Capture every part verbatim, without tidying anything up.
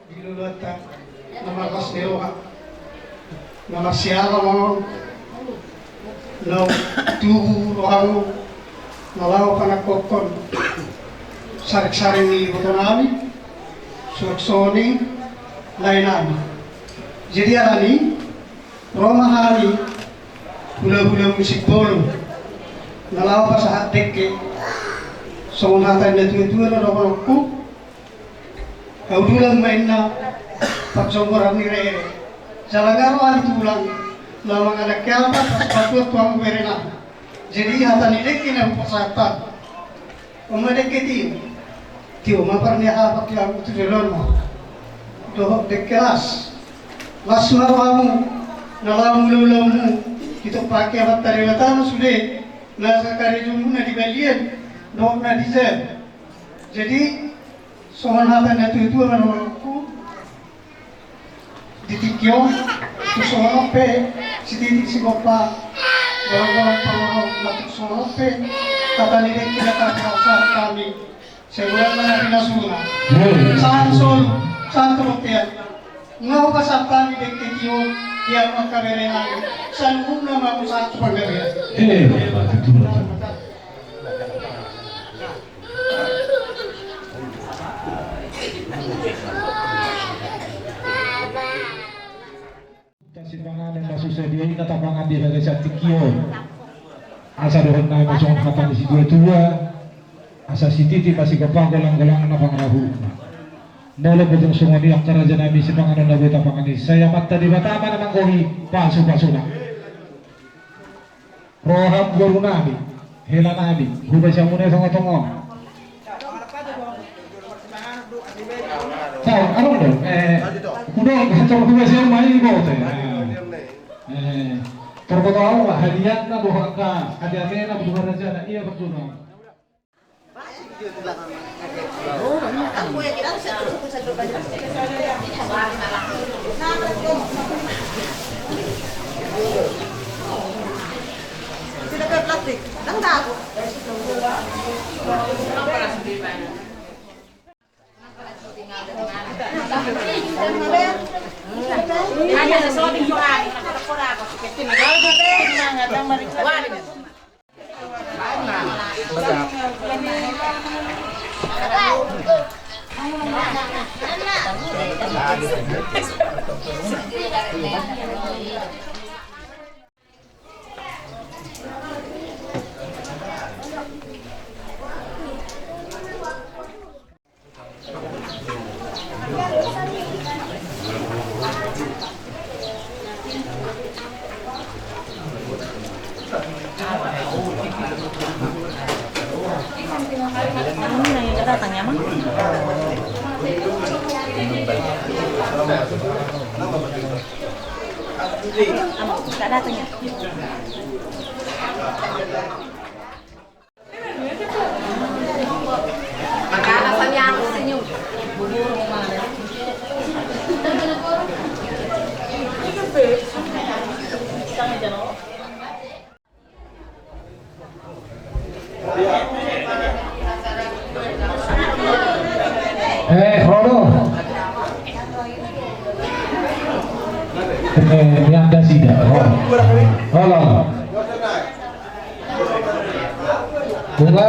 Di luluanta na marlas ni roha, na marsiala ma on, na tubu rohamu na laho panangkokhon saring-saring ni ibotonami, suang songon i laenami. Jadi alani i, ro ma hami hulahula Simbolon na laho pasahat dengke, songon hata ni natuatua na dohononku. Haudulan ma inna panjomboran ni rere. Jala nga ro hami tulang na mangalangka hata pasupasuan tu hamu berenami. Jadi hata ni dengke na hupasahat hami. On ma dengke tio. Tio ma parniahapan di hamu tu jolona. Dohot dengke las. Las ma rohamu na laho mulaulamu. Ditompa Amanta Debata ma sude nasa karejomuna di balian dohot na di jam. Jadi songon hata ni natuatua ma dohononku. Di tingki on, tung songon on pe sititik sigompa, golanggolang pangoron, ma tung songon on pe hata ni dengke na tapasahat hami. Sai godang ma na pinasuna. Sahat solu, sahat tu bontean. Nga hupasahat hami dengke tio di hamu angka berenami. Saluhutna ma hupasahat tu panggabean. Sipanganon na so sadia i na tapangan di bagasan tingki on. Asa dohononnami ma songon hata ni situatua. Asa sititik ma sigompa, golanggolang na pangarahutna. Molo pe tung songon i angka rajanami, sipanganon na boi tapangan i, sai Amanta Debata ma na manggohi pasupasuna. Roham borunami, helanami, hubahen muna tongatonga. Tahu, anu do, eh, kudo, tor hubahen ma i bote. Eh, tor boto au ma hadiahna dohot angka hadiahna, butuh raja na ia berguna. Ini yang nggak datang ya, Mang? Ama, nggak datang ya? Eh, ro do. Eh, mian da sida, ro. Olo. Bunga.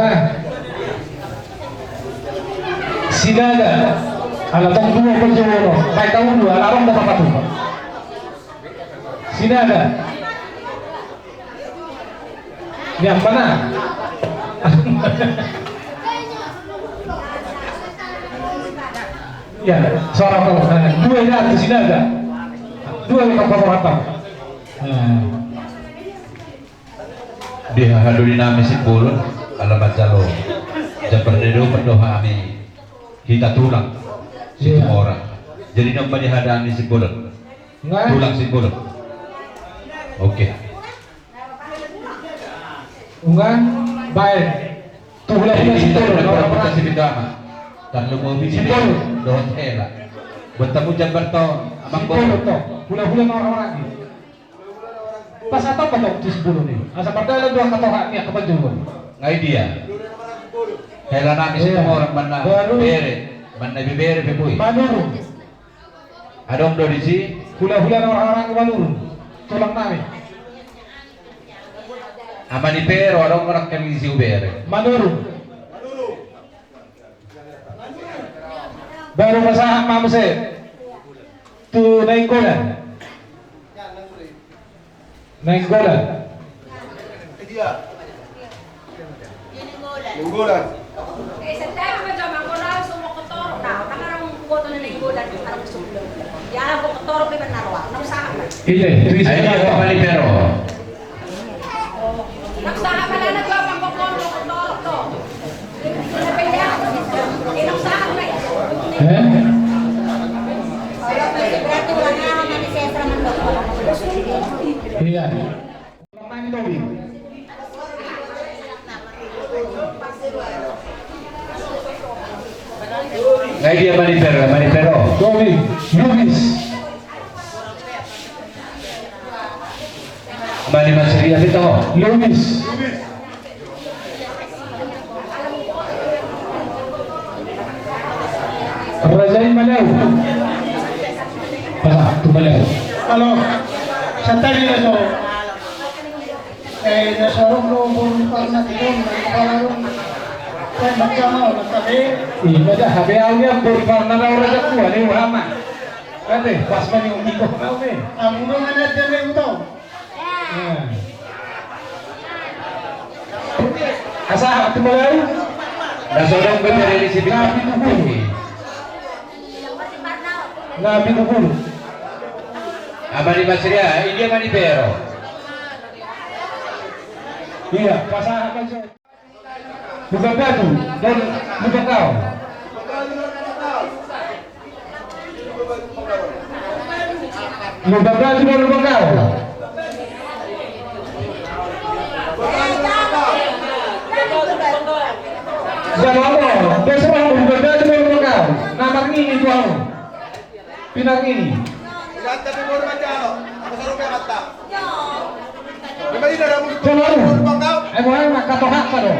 Sinaga. Ala tong dua panjomboron. Baik, tong dua, ala rong dapat satu. Sinaga. Mian ma na. Ya, suara kau. Eh, dua ya, tu Sinaga. Dua ya, kau kau rata. Eh. Di haha doli nami Simbolon, ala manjalo jambar ni dopan do hami hita tulang Situmorang. Jadi nang ma di haha doli nami Simbolon. Tulang Simbolon. Oke. Ungan, baen. Tu hulahula Simbolon, na orang-orang. Tarlumobi di Simbolon dohot hela. Buat tamu jambar to, Amang Boru. Simbolon to. Hulahula na orang-orang. Pasahat ma tong tu Simbolon i. Asa pardalan do angka tohak ni angka panjomboron. Nga i dia. Hela nami Situmorang manang bere, manang bebere pe boi. Manurung. Adong do disi. Hulahula na marhahamaranggi Manurung. Tulang nami. Ama ni Pero, adong do nangkin disi hubere. Manurung. Baru pasahat ma muse tu Nainggolan. Nainggolan. Nainggolan. Ide, tu isi. Ayo, apa ni, Pero? Eh? Iya. Ngai dia manipero, manipero. Tobi, Lubis. Mani masri abi to. Lubis. Raja i Maleu. Pala, tu Maleu. Halo. Santai dia so. Eh, dasar lu boru parna tidur, kepala lu. Eh, macam mana, tapi? Ih, macam H P au ni boru parna, raja tua ni, Muhammad. Kan deh, pas mani umi kok mau ni. Amu mana dia ni, tahu? Asa tu Maleu. Dasar dong betul ini si Bima. Nah, pitu pulu. Ama ni Masria, i dia manipero. Iya, pasahat langsung. Bukan batu, dan bukan kau. Lubang batu dan lubang kau. Jalo, dia serang lubang batu dan lubang kau. Nama ini tuan. Pinang ini. Jalo. Eh, mau yang maka tohak kau.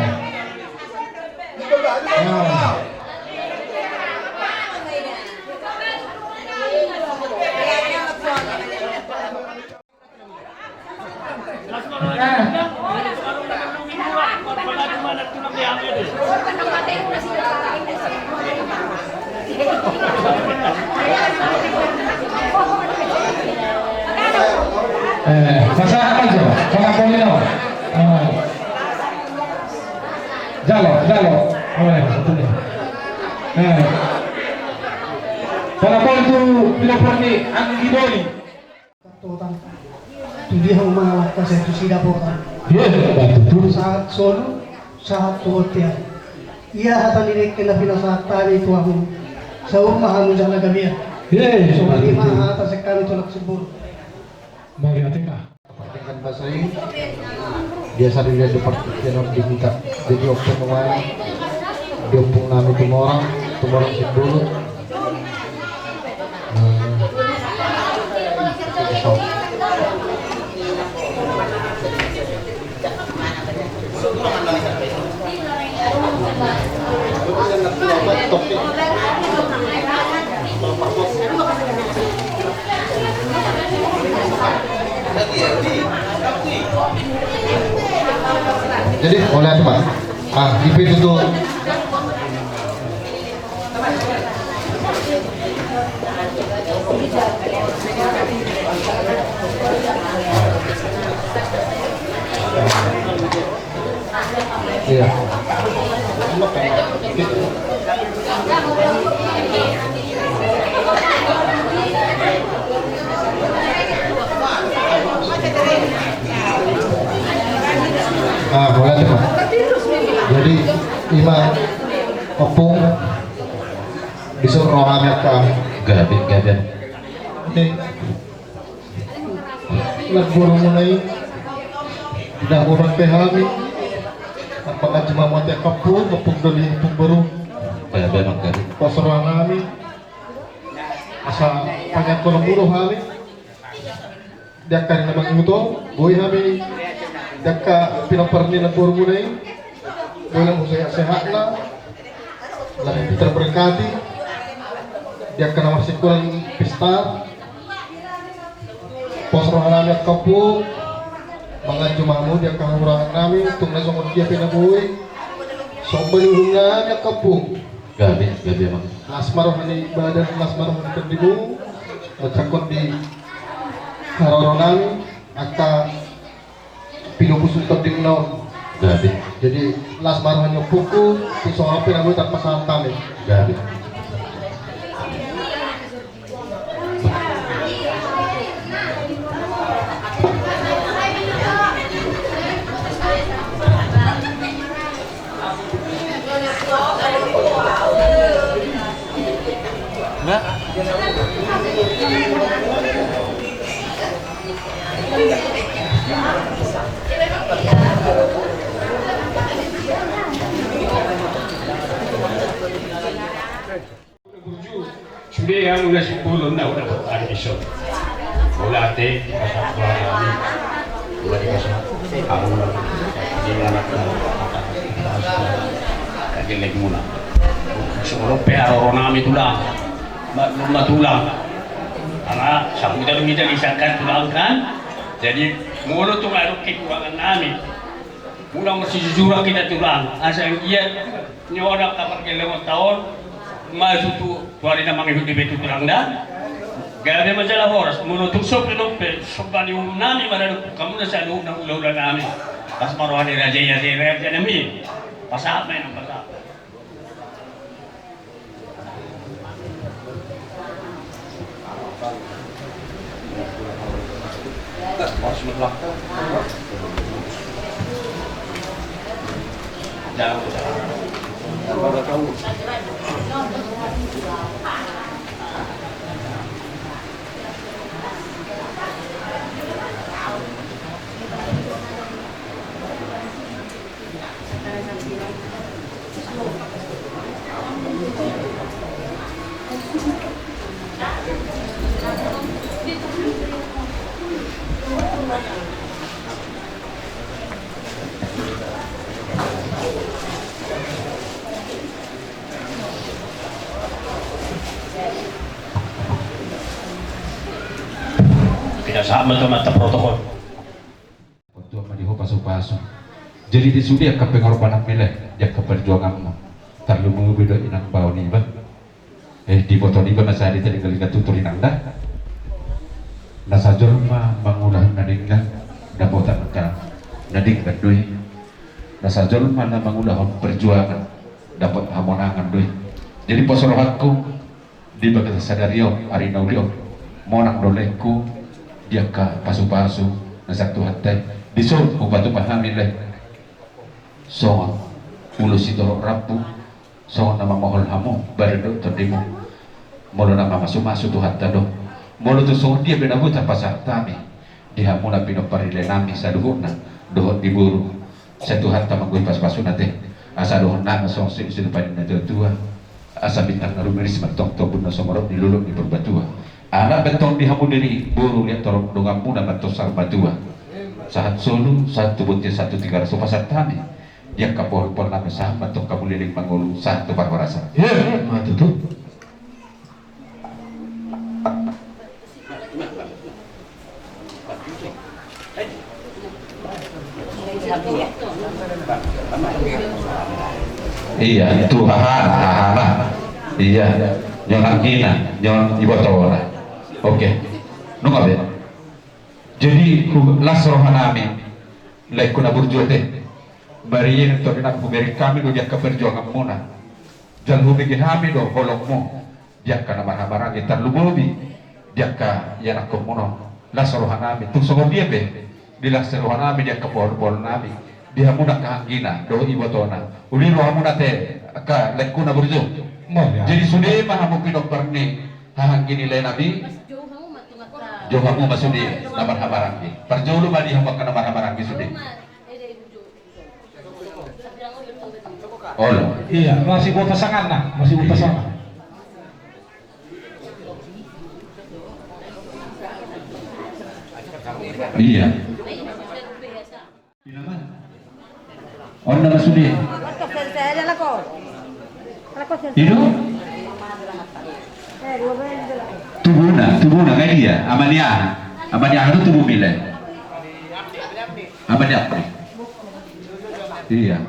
Eh, pasahat aja, pasahat aja. Eh. Jalo, jalo. Eh, betul. Eh. Pada poin tu pinompar ni Anggi Doli. Totang. Tu dia hamu mangalangka sai tu sida potang. Iya, betul. Sahat solu, sahat tu bontean. Ia hata ni dengke na pinasahat hami tu hamu. Saur ma hamu jala gabe. Iya, betul. Songon i ma hata sian hami tu anak simbur. Mauliate ma. Pertandingan basa i biasa dilihat di pertandingan di kita. Jadi open wide di ompung nami Tumorang, Tumorang Simbulung. Jadi, boleh tuh, Pak. Ah, di pintu tuh. Iya. Ah, boleh tuh, Pak. Jadi, ima ompung. Disuruh rohana ka. Gabe, gabe. Oke. Lagu boru muna i. Dah boru pe hami. Apa ngaji mamate kapu, kapu doli pun boru. Gabe, gabe. Pos rohana hami. Asa panjang kolom bulu hami. Di angka na mangihuthon, boi hami di angka pinompar ni na boru muna i, boi lam sehat-sehatna, lam terberkati, Di angka na marsingkola pesta, pos roha nami angka ompung, manganju ma hamu di angka hahurangan nami, tung na songon dia pe na boi, somba ni uhum nami angka ompung. Gabe, gabe, Amang. Las ma roha ni badan, las ma roha ni tondimuna, manjangkon di haroro nami, angka pinombuson tondimuna on. Jadi, jadi las ma roha ni ompungku, tung songon on pe na boi tarpasahat hami. Jadi. Sude hamu na simpulon na udah bertani iso. Bola te di pasar Tuhan kami. Bola di pasar. Kamu di mana kamu? Lagi lagi muna. Sebelum P R nami tulang. Maklum ma tulang. Karena sambutan kita disangkan tulang kan. Jadi molo tung ada kekurangan nami. Muna masijujuran kita tulang. Asa giat. Nyoda kabar gelemonta on, maju tu, tu ari na mangihut di betu tulang da. Gabe ma jala horas, molo tung sope dope, somba ni uhum nami ma na dope, hamu na saluhutna hulahula nami. Pas ma roha ni raja i ate raja nami. Pasahat ma inang, pasahat. Kita sama tu mata protokol. Tuhan ma di ho pasu-pasu. Jadi di sude angka pengorbanan mi lae, di angka perjuanganmu. Tarlumobi do inang bao niba. Eh, di boto niba na sada i taringot-ingot tutur inang da. Na sajolma mangulahon na denggan, dapotan angka na denggan do i. Na sajolma na mangulahon perjuangan, dapot hamonangan do i. Jadi pos rohangku, di bagasan sadari on, ari na uli on, monang do laengku, di angka pasu-pasu na sian Tuhanta i. Dison hupatupa hami lae. Songon ulos sitorop rambu, songon na mamohol hamu, badan dohot tondimu. Molo na mamasu-masu Tuhanta do. Molo tung songon dia pe na boi tarpasahat hami, di hamu na pinompar ni lae nami saluhutna, dohot di boru. Sai Tuhanta ma anggo i pasu-pasuna te. Asa dohonon nami songon sinupa ni natua-tua. Asa bintang na rumiris ma tongtong, na sumorop di lolot ni Purbatua. Anak bentong di hamu diri, boru liat torop donganmuna ma tong saur matua. Sahat solu, sahat tu bontean, sahat tu Tigaras, so pasahat hami. Di angka pohon-pohon nami sahat ma tong hamu leleng mangolu, sahat tu parhorasan. Ima tutu. Ia, tu hahana, hahana. Ia, nyon anggina, nyon ibotona. Oke. Nunga be. Jadi, hu-, las roha nami, laengku na burju ate. Bari i nang tondinami hubereng hami do di angka perjuanganmuna. Jala hubege hami do holongmu. Di angka na marhahamaranggi, tarlumobi di angka ianakkonmuna on. Las roha nami, tung songon dia pe, di las roha nami di angka pohon-pohon nami, di hamu na angka anggina dohot ibotona. Uli rohamuna ate, angka laengku na burju. Jadi sude ma hamu pinompar ni hahaanggi ni lae nami. Jou hamu ma sude na marhahamaranggi. Parjolo ma di hamu angka na marhahamaranggi sude. Olo. Ia, masiboto sanganna, masiboto sanganna. Ia. On nama sude. Ido. Tubuna, tubuna, nga dia? Ama ni aha? Ama ni aha do tubumi, lae? Ama ni Apri. Ia.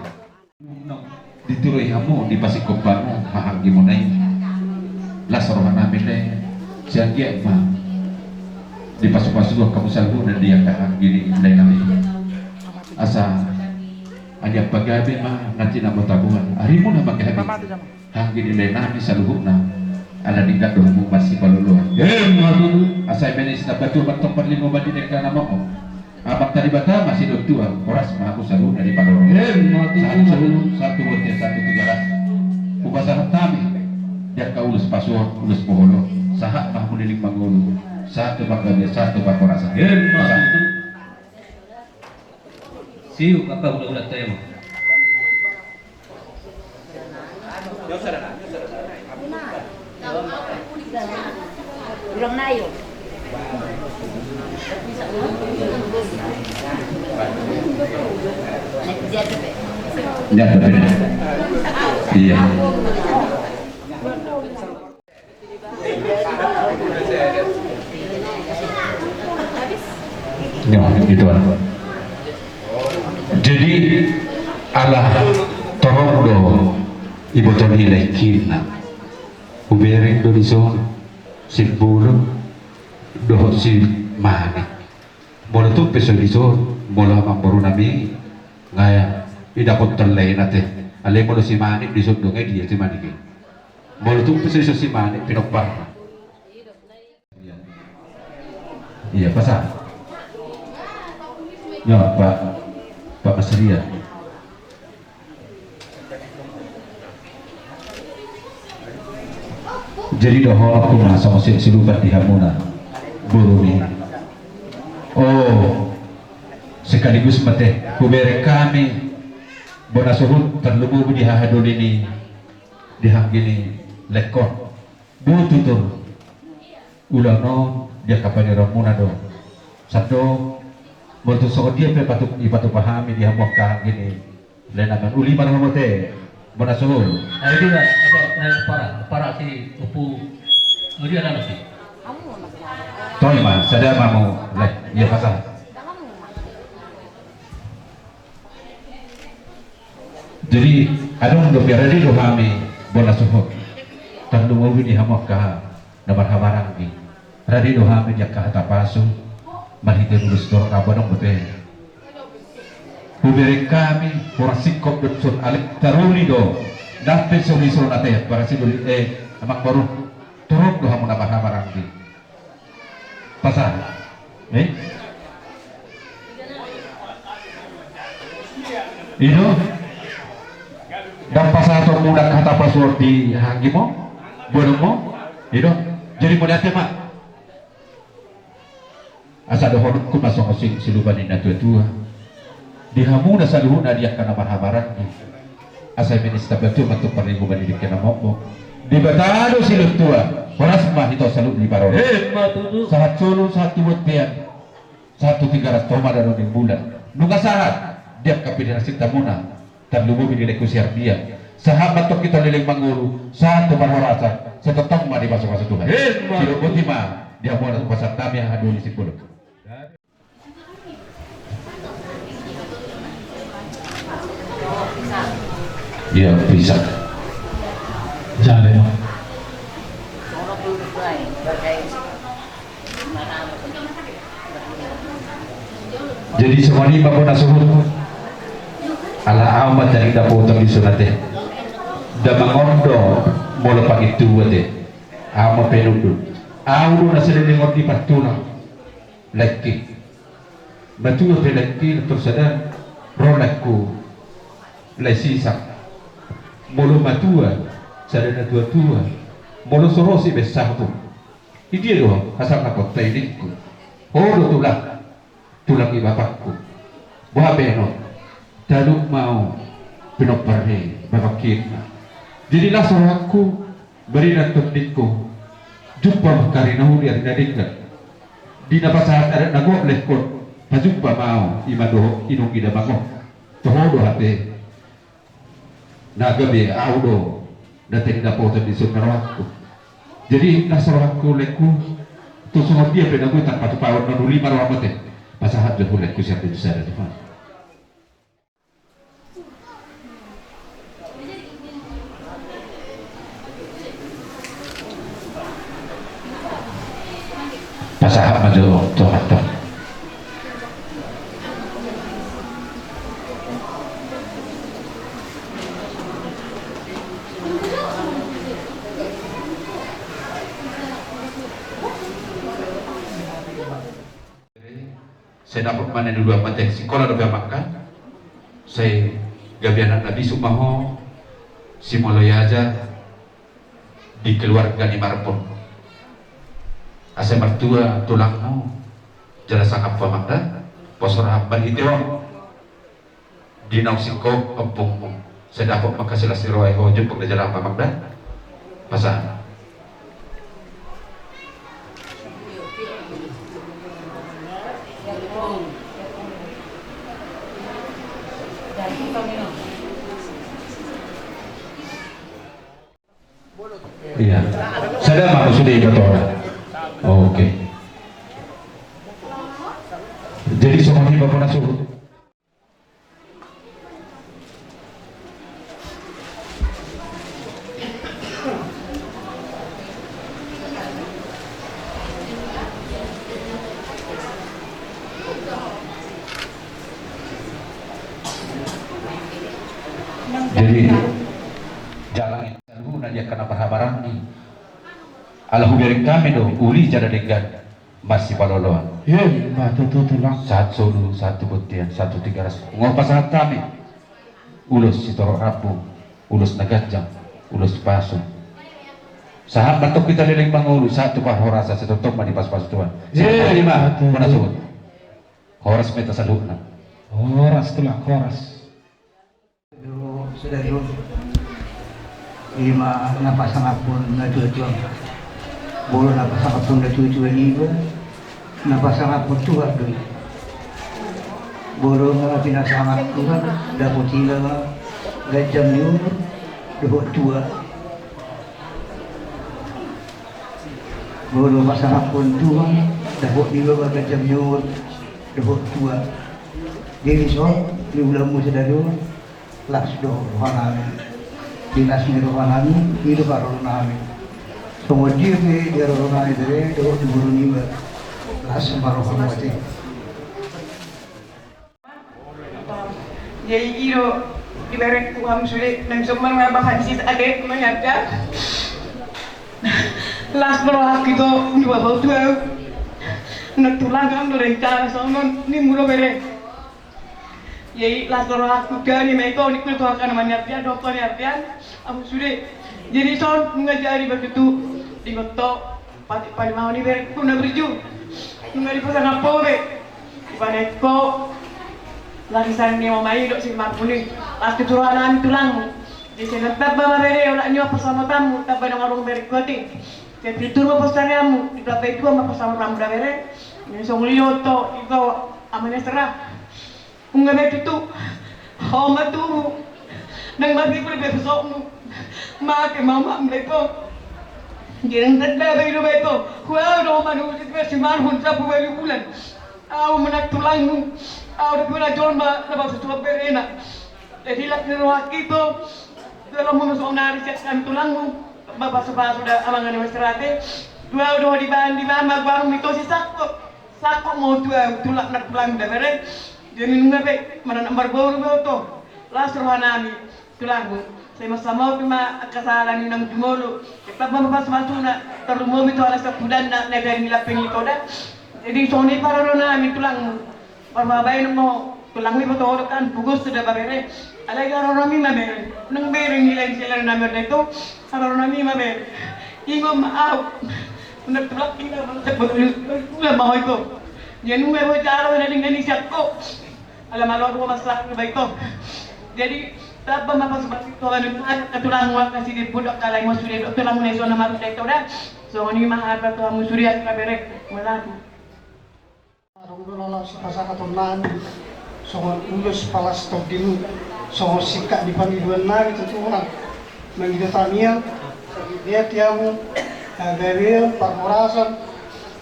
Dituroi hamu, dipasingkop hamu hahaanggimuna i. Las rohanami, lae. Sai anggiat ma dipasupasu Tuhan hamu saluhutna di angka hahaanggi ni laenami. Asa anggiat pagabe ma na tinambotamboan arimuna manggabe hahaanggi ni laenami saluhutna. Ala denggan do hamu marsipaloloan. Emma tutu. Asa i ma na sitambatua ma tong parlinggoman di denggan na mongop. Amanta Debata ma sinontuan, horas ma hamu saluhutna diparorot. Emma tutu. Sahat solu, sahat tu bontean, sahat tu Tigaras. Hupasahat hami di angka ulos pasuon, ulos poholon. Sahat ma hamu leleng mangolu. Sahat tu panggabean, sahat tu parhorasan. Emma tutu. Siuk angka hulahulanta, emma. Ia. Nyo, itu. Jadi, ala torop do iboto ni laengkina. Hubereng do dison, si Bolon dohot si Manik. Molo tung pe so dison, molo amangborunami, nga ya, idapothon lae nate. Alai molo si Manik dison do, nga dia si Manik i? Molo tung pe so dison si Manik, pinomparna. Ia, pasahat. Ia, Pak, Pak Masria. Jadi dohononku ma songon si, silupan di hamuna boru ni. Oh, sekaligus ma te, hubereng hami bona suhut tarlumobi di hahadoli ni, di hahaanggi ni laengkon. Botul tutu. Ulaon on di angka pangidoanmuna do. Sandok, molo tung songon dia pe patu-, ipatupa hami di hamu angka hahaanggi ni laenami on, uli ma rohamuna te, bona suhut. Ai dia, apa, eh, para, para si Ompu. Oh, dia lalu si. Tong ma, sada ma hamu, lae, ia pasahat. Jadi, adong dope, rade do hami bona suhut tarlumobi di hamu angka na marhahamaranggi. Rade do hami di angka hata pasu, marhite ulos torop, adong dope. Hubereng hami, horas singkop do dison, alai taruli do. Nang pe so dison ate, para sidoli, eh, amangboru. Torop do hamu na marhahamaranggi. Pasahat. Eh? I do. Ndang pasahatonmu nang hata pasu on di hahaanggimo, boanonmu. I do. Jadi mauliate ma. Asa dohononku ma songon si, silupan ni natuatua. Di hamuna saluhutna di angka na marhahamaranggi. Asa i ma na sitambatua ma tong parlinggoman di dengke na mongop. Debata do sinontuan, horas ma hita saluhut diparorot. Emma tutu. Sahat solu, sahat tu bontean, sahat tu Tigaras, toho ma danon ni bulan. Nunga sahat di angka pinarsinta muna, tarlumobi di laengku si Ardian. Sahat ma tong hita leleng mangolu, sahat tu parhorasan, sai tongtong ma dipasupasu Tuhan. Emma tutu. Sidok boti ma di hamuna, hupasahat hami hahadoli ni si Bolon. Ia, bisa. Jale ma. Jadi songon i ma bona suhut. Ala ahu ma tadi dapotan dison ate. Damang on do molo pangintubu ate. Ahu ma panundun. Ahu do na saleleng on di partulang. Laengki. Matua pe laengki, na torsada ro laengku lae Sisak. Molo matua, sada natuatua. Molo so ro si Bessahtu. Idia do hasangapon ta i ningku. Ho do tulang, tulang ni bapakku. Boha baenon. Talu ma ahu pinompar ni bapakki. Jadi las rohangku, marina tondingku. Jumpa ma angka ari na uli, ari na denggan. Di na pasahat adat na gok laengkon, pajumpa ma ahu i ma dohot inong ni damang on. Toho do ate. Na gabe ahu do na teng dapotan dison na rohangku. Jadi na so rohangku, lengku, tu songon dia pe na boi tarpatupaon, na uli ma rohangku ate. Pasahat jo tu lengku sian tu sada tu. Pasahat ma jo tu hata. Sai dapot ma na niuluan mate sikola dope amangka. Sai gabe anak na bisuk ma ho, simoloi aja di keluarga ni Marbun. Asa martua tulangmu, jala sangap ho amangda, pos roham marhite ho. Di naung singkop ompungmu. Sai dapot ma angka silas ni roha i ho, jumpang da jala amang da. Pasahat. Iya. Sada ma sude iba tora. Oke. Jadi songon i ma bona suhut. Jadi, jalang i. Saluhutna di angka na marhahamaranggi. Ala hubereng hami do uli jala denggan, masipaloloan. Ima tutu tulang. Sahat solu, sahat tu bontean, sahat tu Tigaras. Nunga pasahat hami ulos sitorop rambu, ulos na ganjang, ulos pasu. Sahat ma antong hita leleng mangolu, sahat tu parhorasan, sai tongtong ma dipasupasu Tuhan. Ima tutu. Horas ma hita saluhutna. Horas tulang, horas. Ima na pasangaphon natuatua. Molo na pasangaphon natuatua niba, na pasangaphon Tuhan do i. Molo nga pinasangap Tuhan, dapot iba ma ganjang ni umur dohot tua. Molo pasangaphon Tuhan, dapot iba ma ganjang ni umur dohot tua. Jadi songon i ulaonmu sadari on, las do rohanami. Di las ni rohanami, i do haroro nami. Songon dia pe di haroro nami bere dohot di boru niba, las ma rohamu ate. Jadi i do diberengku hamu sude, nang somal ma bahan sis ate manyaga. Las do rohangku ito, niba bau tu au. Na tulang, hamu do rencana songon nimu do bere. Jadi las do rohangku, dani ma ito, ningku tu angka na maniartian dohot paniartian hamu sude. Jadi son nunga jadi ba tutu, ingot ho, pati panimaon ni berengku na burju. Nunga dipasangap ho be. Dipanek ho larisan ni oma i dohot si Marbun i. Las tu rohanami tulangmu. Jadi sai tamba ma bere olat ni pasahatonmu, tamba na marung berengku ate. Sai pintor ma pasahatonmu, ditambai Tuhan ma pasahatonmu da bere. Jadi songon i do ito, ito ama ni Astra. Nunga be tutu, ho ma tubu. Nang mate pe be pesokmu. Mate ma omakmu da ito. Jadi nang tanda be i do ba ito. Huaso do ho manusik be si Marbun sampulu ualu bulan. Au ma nang tulangmu. Au do pe na jolma na pasupasu berena. Jadi las ni rohangku ito. Jolo molo saonari sian hami tulangmu, mapasupasu da amang ni Astra ate. Tu au do ho dibahen, dibahen ma goarmu ito si Sangkot. Sangkot ma ho tu au, tulak nang tulang da bere. Jadi nunga be maranak marboru be ho ito. Las rohanami tulangmu. Sai mansai maup ma angka sala ni inang jumolo. Tetap ma pasu-pasuna, tarlumobi tu halak sapudanna na jadi ni lape ni ito da. Jadi songon i parorot nami tulangmu. Parbabaen ma ho, tulangmu i boto ho do kan, pogos do ba bere. Alai haroro nami ma bere. Nang bere nilai siala nami da ito, haroro nami ma bere. Ingot ma au. Nang tulang i na, nang tulang ma ho ito. Jadi nunga be ho jalo na denggan i sian ho. Ala malo do ho masalah ba ito. Jadi tamba ma pasu-pasu tu hamu nang tulang, angka sidipudok, alai ma sude do tulang na i so na marunda ito da. Songon i ma hata tu hamu sude angka bere. Mauliate. Adong do na laos sipasahaton nami songon ulos palas tondi, songon singkat ni pangidoan nami tu Tuhan. Mangido hami, ia di hamu Gabe parhorasan,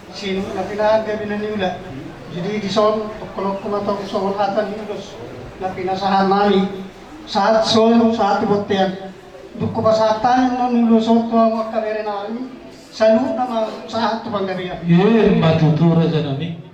sinur na pinahan gabe na niula. Jadi dison tokkononku ma tong songon hata ni ulos na pinasahat nami. Sahat solu, sahat tu bontean. Dung hupasahat hami ulos on tu hamu angka bere nami, saluhutna ma sahat tu panggabean. Ima tutu, raja nami.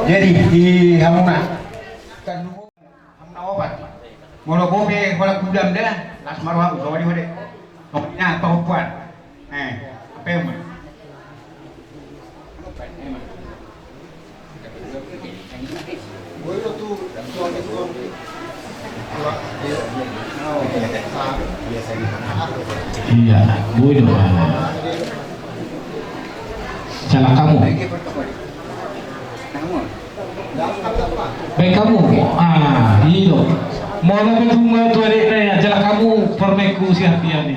Jadi di hamuna. Hamuna opat. Molo bope holan gudam da, las ma rohamu, songon i ma de. Songon i na pahompuan. Eh, apa yang mana? Iya, boi do. Salah kamu. Baik kamu. Ah, iyo. Molo pe tung tu adekna ya, jala kamu permenku si Hardian i.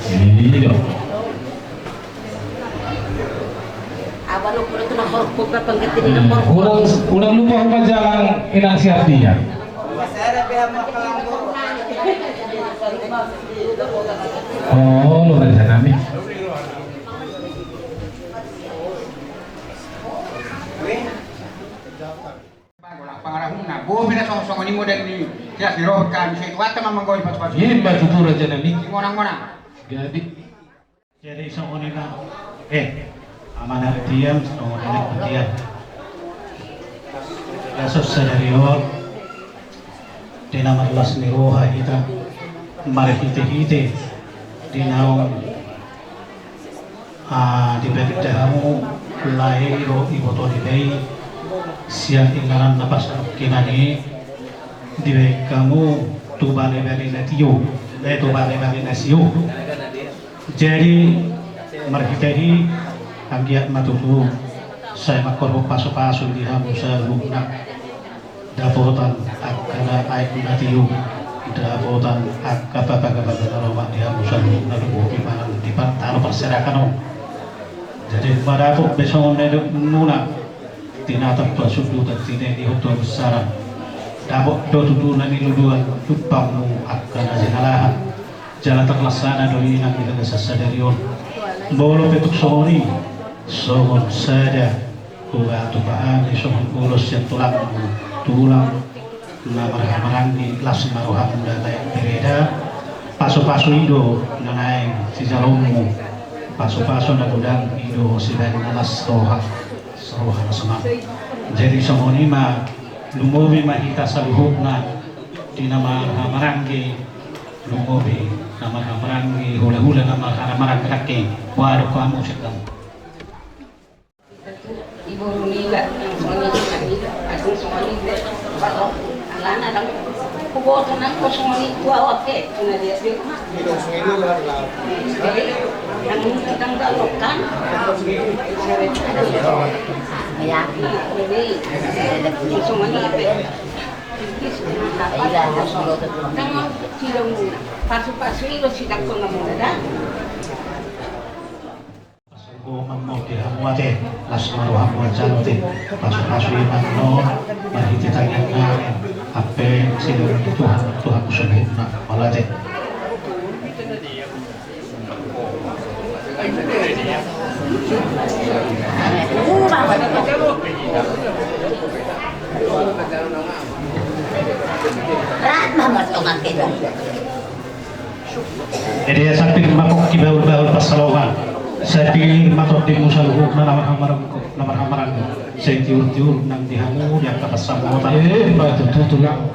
Iyo. Unang, unang lupa hupajalang inang si Hardian. Oh, luar biasa nami. Pangarahutna, bope na songon i model ni sias ni rohot kan, sai tu hata ma manggoni pasu-pasu. Ima tutu raja nami. Monang-monang. Jadi. Jadi songon i ma, eh, amana tiam, songon i ma tiam. Laos sadari on, di na marlas ni roha hita, marhite-hite, di naung, ah, dibahen hamu, lae do iboto ni bahen, sian inganan na pasanuk kinani, dibahen hamu, tu bale-bale na tio, eh, tu bale-bale na sio. Jadi, marhite i, anggiat ma tutu, sai mangkorhon pasu-pasu di hamu saluhutna. Dapotan angka na aek na tio, dapotan angka pabagabaga na lomak di hamu saluhutna, dohot di manang di par-, tano parserahan on. Jadi, madapot be songon na nidokmuna, tinatap tu hasundutan, tineni tu habesaran. Dapot do tutu na niluluan, jumpangmu angka na jinalahan. Jala tarlaksana do i nang di bagasan sadari on. Molo pe tung songon i, songon sada, huba tupa hami songon ulos sian tulangmu, tulang na marhahamaranggi, las ma rohamu da lae bereda, pasu-pasu i do na naeng sijaloonmu, pasu-pasu na godang i do sibahen na las roha, roha na sonang. Jadi songon i ma, lumobi ma hita saluhutna, di na marhahamaranggi, lumobi na marhahamaranggi, hula-hula na marhahamaranggi nangkin. Boha do hamu sian hamu. Iboru niba, nang songon i, nang i, asing songon i, baru, alana dang, huboto nang, songon i, tu au ake, tu na dia, dia, ma. Jadi, nang, nang, nang, kan. Pasu-pasu i do sidangkon hamuna da. Pasu-pasu i ma on, marhite tangiang nami, hape sidangkon Tuhan, Tuhan musuhna, mauliate. Jadi, ia sapir ma pongki bahul-bahul pansalongan, sapir ma tondimu saluhutna na marhamaranggi, na marhamaranggi, sai tiur-tiur nang di hamu di angka pansamotan. Eh, ima tutu, Tulang.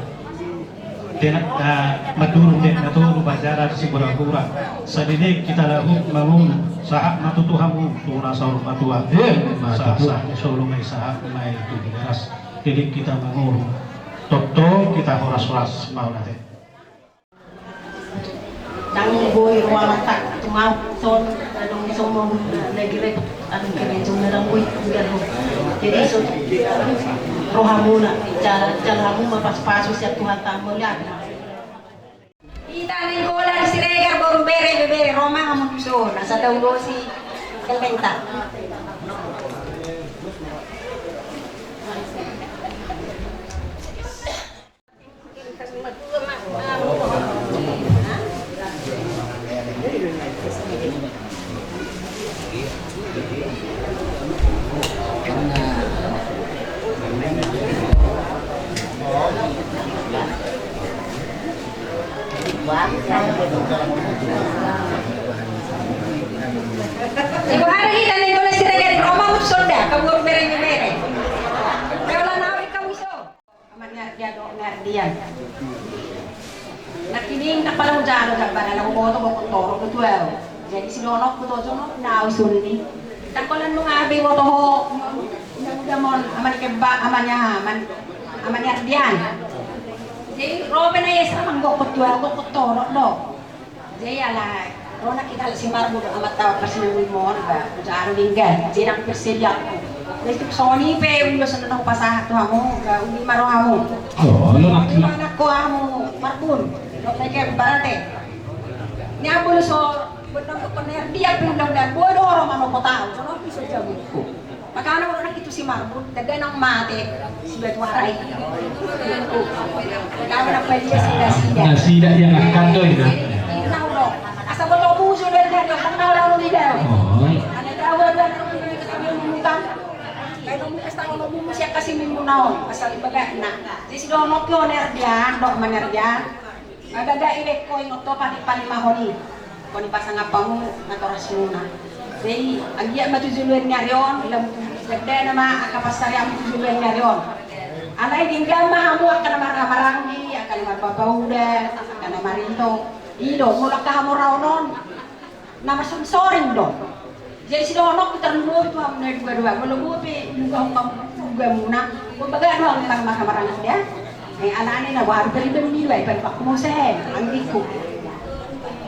Dena, ah, madurung dek na tolu, bajara di sibura-bura. Sadidek hita lahut mamung, sahat ma tutu hamu tu na saur matua. Eh, ima tutu. Sahat-sahat ni solu ma i, sahat ma i tu Tigaras. Jadi hita mangolu, tongtong hita horas-horas, mauliate. Ndang boi roha mantak tumau son, adong di somo lagi rep, adong kena jong na ndang boi tinggal ho. Jadi so rohamuna, jala, jala hamu ma pasu-pasu sian Tuhanta, mauliate. Hita Nainggolan Siregar, boru, bere, ibebere, ro ma hamu tu son, asa taulosi gellengta. Ibu hari hita Nainggolan Siregar, ro ma hamu tu son da, kabuar bere, bere. Beola na awik kamu so. Ama ni Ardian dohot ni Ardian. Nangkining ndang pala hujalo jambar, ala huboto gokhon torop do tu au. Jadi sidohononku tu son, na au suni. Ndang holan nunga be huboto ho, nunga, nunga, ama ni Kembar, ama ni aha, ama ni, ama ni Ardian. Jadi ro pe na i asa mangokhon tu au, gokhon torop do. Jadi alai ro nangkin halak si Marbun, amanta on, parsinamot on, ba hujalo denggan, jadi nang persediaanku. Jadi tung songon i pe ulos na hupasahat tu hamu, ba uli ma rohamu. Oh, uli ma anakku hamu Marbun, dohot ni Kembar ate. Ni ambo do so benang dohot ni Ardian pe undang-undang, boi do ro manopot au, songon i so jabungku. Makana molo nangkin tu si Marbun, tanda nang mate si Batuara i. Kau na padia si nasida. Nasida yang akan do ina. Ina ulo. Asa boto musu dari tadi, kan na ulo ulo ida. Oh. Ada tahu ada. Kalau mau kasih tahu mau musu yang kasih minggu naon, asal ibadah na. Jadi sidohononku on, Ardian, dohot ama ni Ardian. Baga-baga i, ingkon ho patik palimahon i. Ingkon i pasangap hamu natorasmuna. Jadi anggiat ma tu joloan ni ari on, lam-, denggan ma angka pansarianmu tu joloan ni ari on. Alai denggan ma hamu angka na marhahamaranggi, angka na marbapauda, angka na marito. I do, molo angka hamoraon on na marsoring-soring do. Jadi sidohononku, tarlumobi tu hamu na dua-dua, molo boi pe nunga hongkam ugamuna, boi baga do hamu na marhahamaranggi da. Eh, alani na boha do, beri-beri do, ai palupakkon muse, anggingku.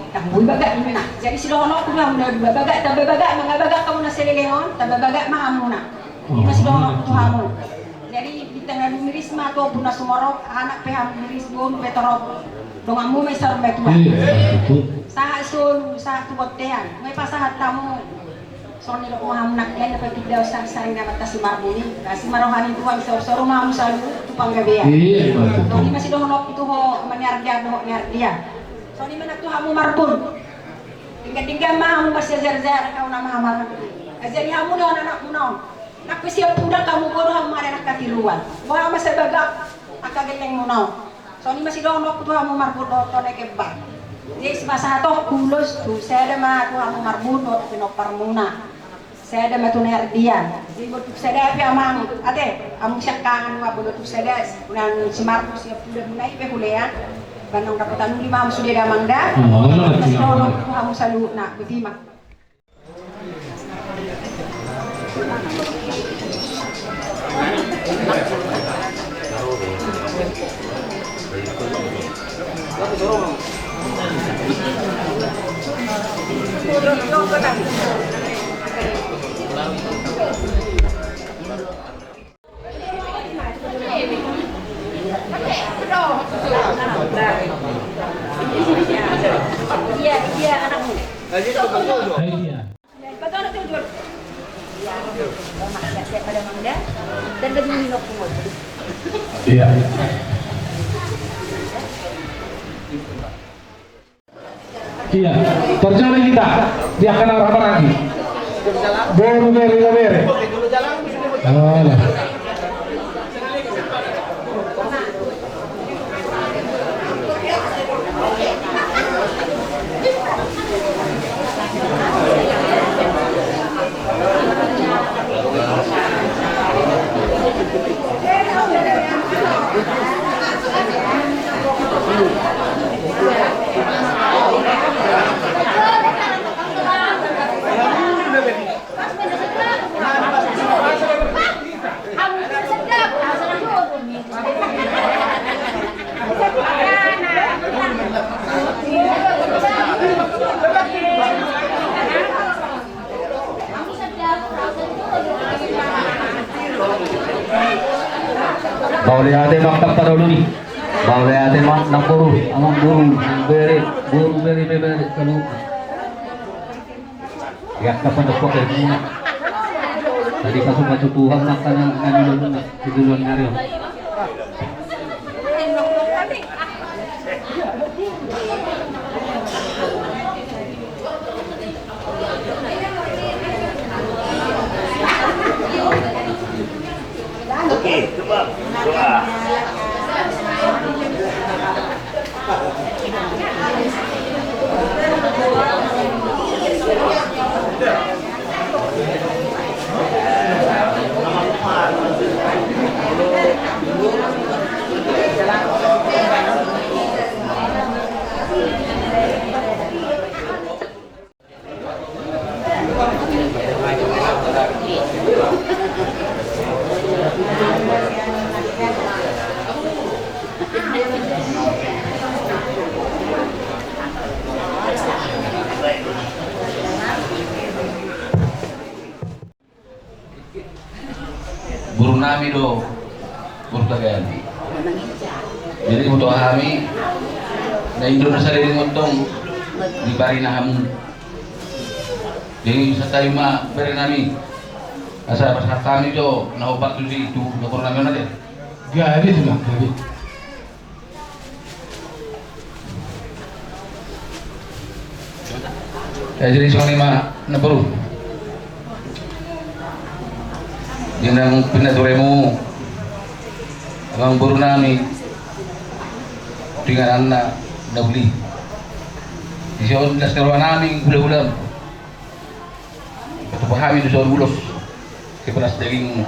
Ndang boi baga ninna. Jadi sidohononku tu hamu na dua, baga, tamba baga, mangabagak hamu na saleleng on, tamba baga ma hamuna. Ima sidohononku tu hamu. Jadi bintang na dumiris ma tu ombun na sumorop, anak pe hamu diris, boru pe torop. Donganmu ma i saur matua. Iya, betul. Sahat solu, sahat tu bontean. Nunga pasahat hamu. Songon i do hamu nangkin, na patik daon sangsang ni amanta si Marbun i. Asi ma roha ni Tuhan, saur-saur ma hamu saluhut tu panggabean. Iya, betul. Songon i ma sidohononku tu ho, ama ni Ardian dohot ni Ardian. Songon i ma nang tu hamu Marbun. Denggan-denggan ma hamu marsiajar-ajar, angka na marhahamaranggi. Ajari hamu na on anakmuna on. Nang pe sian pudak hamu, boi do hamu manang angka tiruan. Boha ma sai bagak angka gellengmuna on. Songon i ma sidohononku tu hamu Marbun dohot tu na i Kembar. Jadi sipasahatonku ulos tu sada ma tu hamu Marbun dohot pinomparmuna. Sada ma tu na i Ardian. Jadi molo tung sada pe amang, ate, amang siangkangan ma, molo tung sada, unang si Marbun sian pudakmuna i pe hulean. Ba unang dapotan uli ma hamu sude damang da. Oh, sidohononku tu hamu saluhutna, botima. Iya, iya, anakmu. Iya. Iya. Iya, terjadi kita di akan apa lagi? Boru bere, bere. Alah. Mauliate ma angka paroloi. Mauliate ma namboru, amangboru, bere, boru, bere, bere, bere, kalu. Ia angka pandok pakai muna. Tadi pasu-pasu Tuhan makana nani lomuna di duluan ngari. Oke, coba. Coba. Boru nami do, boru tagati. Jadi, boto hami, na indo na saleleng on tong, di parina hamu. Jadi, santabi ma bere nami. Asa pasahat hami jo, na hombar tusi tu, na boru nami on ate. Gabe tu, gabe. Eh, jadi songon i ma, na boru. Di na pinaturemu, amangboru nami, tu ingananna na uli. Dison las ni roha nami, hula-hula. Patupa hami do songon ulos, sipalas daging,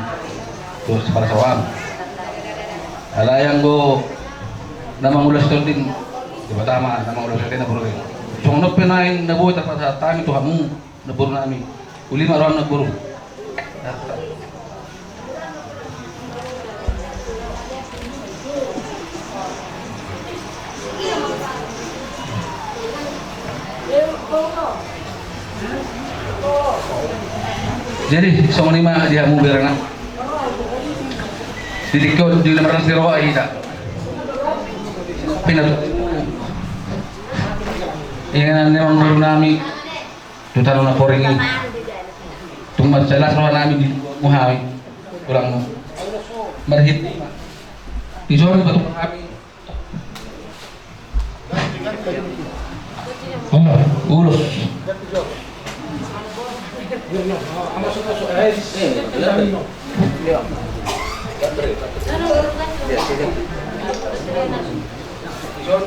dohot sipalas roha. Alai anggo na mangulos tondin, Debata ma na mangulos hata na borngin. Songon on pe naeng na boi tarpasahat hami tu hamu, na boru nami. Uli ma roham na boru. Jadi, songon i ma di hamu berengna. Di tingki on, di na marlas ni roha hita. Pinat. Inganan ni amangboru nami. Tu tano na poring i. Tung mansai las roha nami di hamu hami. Tulang marhit. Dison patupa hami. Ulos.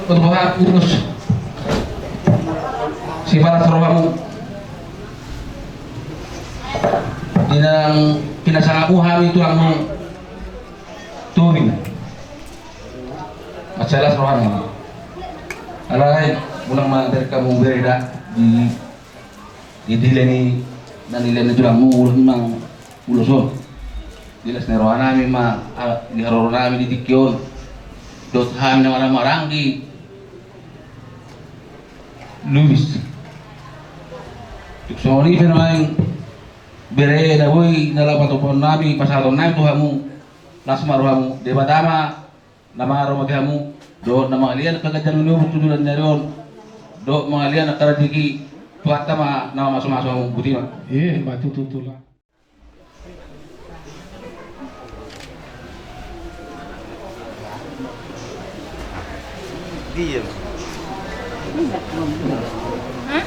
Patupa hami ulos. Sipalas rohamu. Di na pinasangapmu hami tulangmu. Turin. Mansai las rohana. Alai, unang ma berengku bere da di, di dile ni, na nilehon ni tulangmu, unang ulos on. Di las ni roha nami ma, a, di haroro nami di tingki on. Dohot hami na marhahamaranggi. Lubis. Tung songon i pe nuaeng bere na boi na laho patupaon nami, pasahaton nami tu hamu, las ma rohamu, Debata ma na marharomo di hamu, dohot na mangalian angka ganjang ni umur tu joloan ni ari on, dohot mangalian angka rejeki, Tuhanta ma na mamasumasu hamu. Botima. Ima tutu, Tulang. Diam. Hah?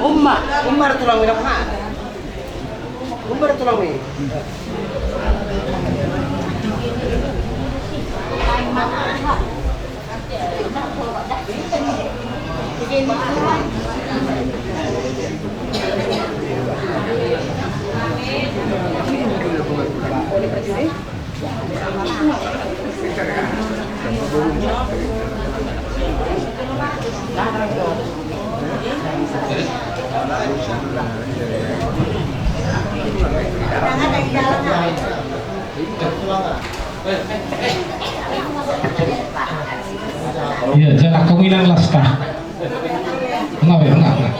Uma, uma tulang, uma tulang. Ia, jala kau inang lasta. Enggak, enggak, enggak.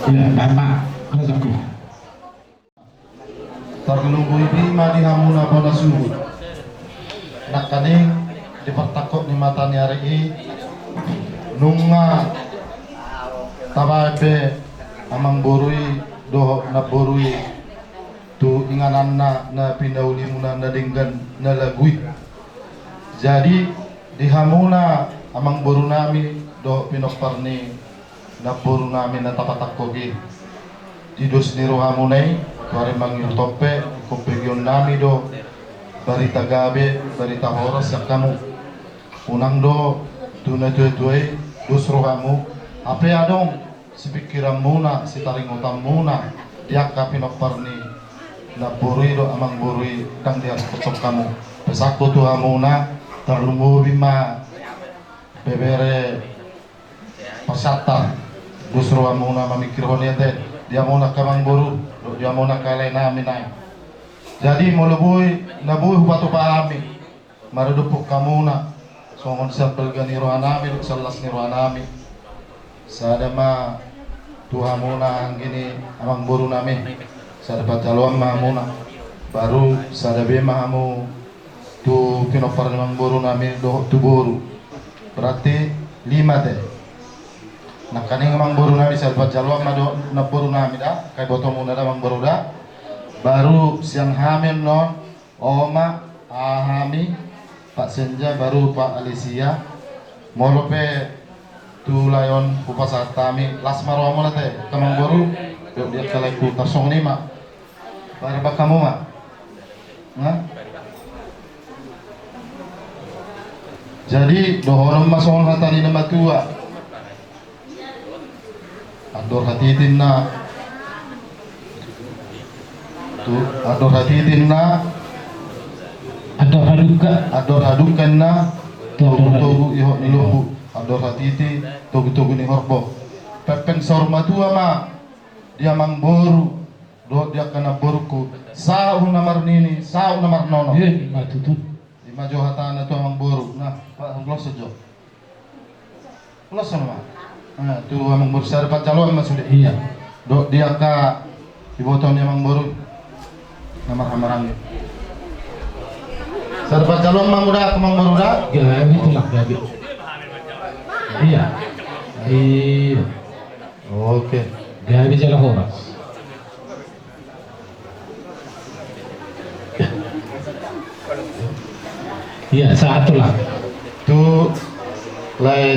Ia, nama. Kalau aku. Tarlumobi ma di hamuna bona suhut. Nangkaning di partangkok ni mata ni ari i, nunga tabaen be amangboru i dohot namboru i tu ingananna na pinaulimuna na denggan na lagu i. Jadi di hamuna amangborunami dohot pinompar ni namborunami na tapatangkok i, di dos ni rohamuna i, tu ari mangihut on pe ingkon begeonnami do barita gabe, barita horas sian hamu. Unang do tu natuatua i dos rohamu, hape adong sipingkiranmuna, sitaringotanmuna di angka pinompar ni namboru i dohot amangboru i, ndang dihasophot hamu. Pesanku tu hamuna, tarlumobi ma bebere Pasahat, dos rohamuna mamingkirhon i ate, di hamuna angka amangboru dohot di hamuna angka laenami nai. Jadi molo boi, na boi hupatupa hami maradophon hamuna songon sian balga ni rohanami dohot sian las ni rohanami, sada ma tu hamuna anggi ni amangborunami, sada parjaloan ma hamuna, baru sada be ma hamu tu pinompar ni amangborunami dohot tu boru. Berarti lima te. Nangkaning amangborunami, sada parjaloan ma dohot namborunami da, angka ibotomuna da amangboru da. Baru sian hami annon, Oma, aha hami, Pak Senja, baru Pak Alisia. Molo pe tu lae on hupasahat hami, las ma rohamuna te, angka amangboru dohot di angka laengku, tarsongon i ma. Parbak hamu ma. Nah. Jadi dohonon ma songon hata ni na matua. Andor hatiti ninna. Tu, andor hatiti ninna. Andor hadungka. Andor hadungka ninna. Togu-togu ihot ni lombu. Andor hatiti, togu-togu ni horbo. Pepeng saur matua ma di amangboru dohot di angka namborungku, saut na marnini, saut na marnono. Ima tutu. Ima jo hatana tu amangboru. Nah, Pak, ulos jo. Ulos ma. Nah, tu amangboru, sada parjaloan ma sude. Iya. Dohot di angka iboto ni amangboru na marhahamaranggi. Sada parjaloan ma hamu da, amangboru da. Gabe, Tulang, gabe. Iya. Iya. Oke. Gabe jala horas. Iya, sahat, Tulang. Tu lae,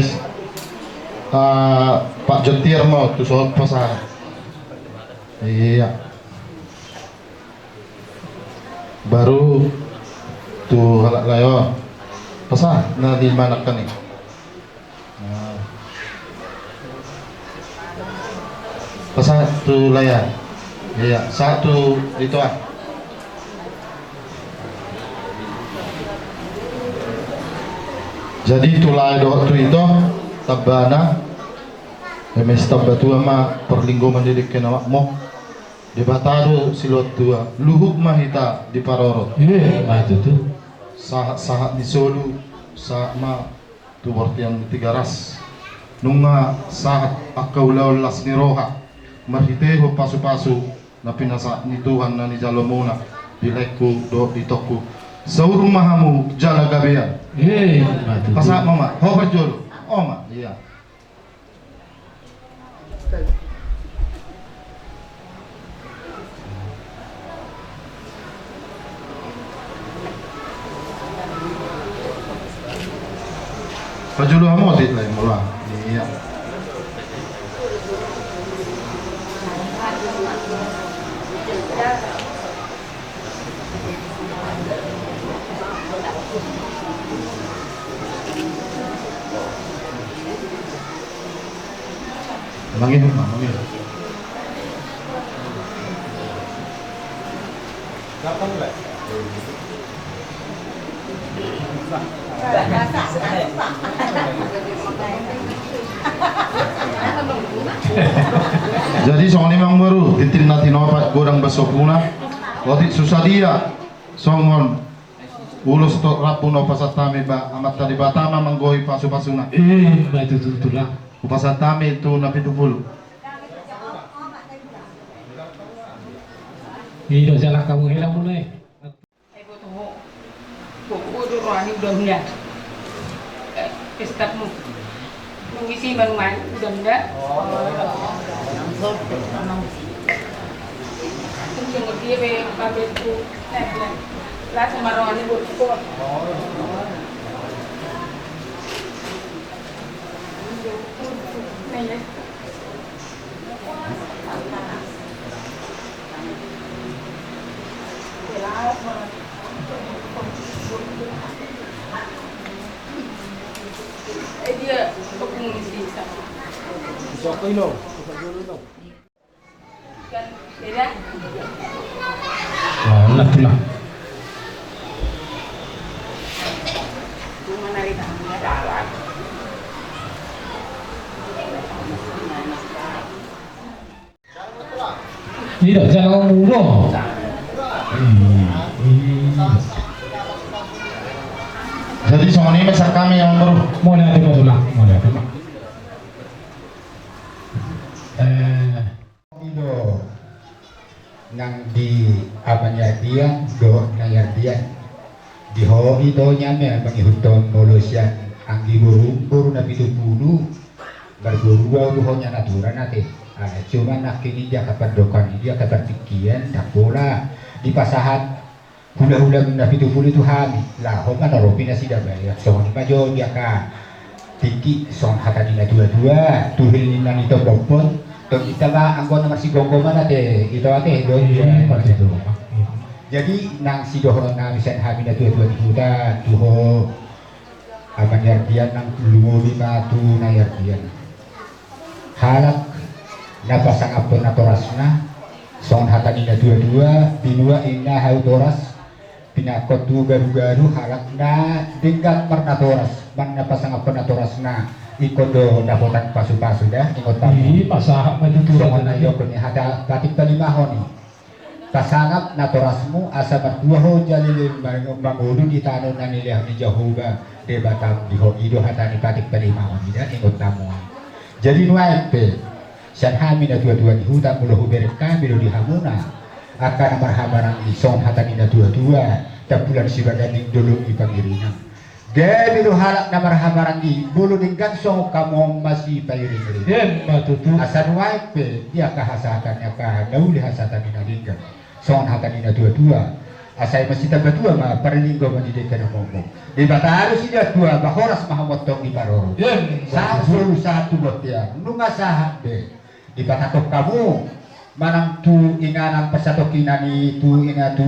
ah, Pak Jontir ma tu son pasahat. Iya. Baru tu halak lae on. Pasahat na di mana kan i? Nah. Pasahat tu lae. Iya, sahat tu ito ah. Jadi tu lae dohot tu ito, tambana, eme sitamba tua ma parlinggoman di dengke na makmok. Debata do silehon tua, luhut ma hita diparorot. Emma tutu. Sahat-sahat ni solu, sahat ma tu bortian ni Tigaras. Nunga sahat angka ulaon las ni roha, marhitehon pasupasu na pinasahat ni Tuhan na nijalo muna di laengku dohot di itongku. Saur ma hamu jala gabean. Emma tutu. Pasahat ma ma, ho parjolo. O ma, ia. Pajolo hamu otik lai mula. Ia. Mangihut ma, mangihut. Jadi songon i ma amang boru, tintin na tinopat godang basohuna. Otik so sadia songon ulos dohot rambu na hupasahat hami ba, Amanta Debata ma manggohi pasupasuna. Emma tutu tulang. Hupasahat hami tu na pitu pulu. I do jala hamu hela muna i. Ai boto ho. Bobo do roha ni uda-uda. Eh, pestamu. Nunga isi manuman uda-uda. Terus yang dia be pabrik tu. Langsung maroni boto. Nah, ya. Tidak, jangan ngomong. Jadi songon i ma sian hami, amang boru. Mauliate ma tulang, mauliate ma. Eh. I do nang di Ama ni Ardian dohot Nai Ardian. Di ho i do nian ma mangihuthon molo sian anggi borum, boru na pitu pulu. Marboru do ho nian aturan ate. Ala cuma nangkin i di angka pandohan i, di angka partingkian ndang pola dipasahat hulahula na pitu pulu i tu hami, laho manoropi nasida baen. Songon i ma jo di angka tingki, songon hata ni natuatua, tu hil ni na nitombophon, tong hita ma anggo na marsigomgoman ate, ito ate, do. Iya, iya, iya. Jadi nang sidohonon nami sian hami natuatua di huta tu ho, Ama ni Ardian, nang lumobi ma tu Nai Ardian. Halak na pasangaphon natorasna, songon hata ni natuatua, binua inna hau toras, pinangkot tu garugaru. Halak na denggan marnatoras, manang na pasangaphon natorasna, ingkon do dapotan pasupasu da, ingot hamu. Ih, pasahat ma tutu. Songon na didok ni hata patik panimahon i. Tasangap natorasmu asa martua ho jala leleng mangolu di tano na nilehon ni Jahowa Debatam di ho. I do hata ni patik panimahon i da, ingot hamu. Jadi nuaeng pe, sian hami natuatua ni huta, molo hubereng hami do di hamuna angka na marhahamaranggi, songon hata ni natuatua, tampulan sibaganding dolok ni pangiringan. Gabe do halak na marhahamaranggi, molo denggan songon hamu on masipairingiring. Emma tutu. Asa nuaeng pe di angka hasahatan ni angka na uli hasahatan ni na denggan, songon hata ni natuatua, asa i masitamba tua ma, parlinggoman ni denggan na momok. Debata do sidatua, ba horas ma hamu antong diparorot. Emma tutu. Sahat solu sahat tu bontean, nunga sahat be. Dipatakhon hamu manang tu inganan parsatongkinan i, tu ina, tu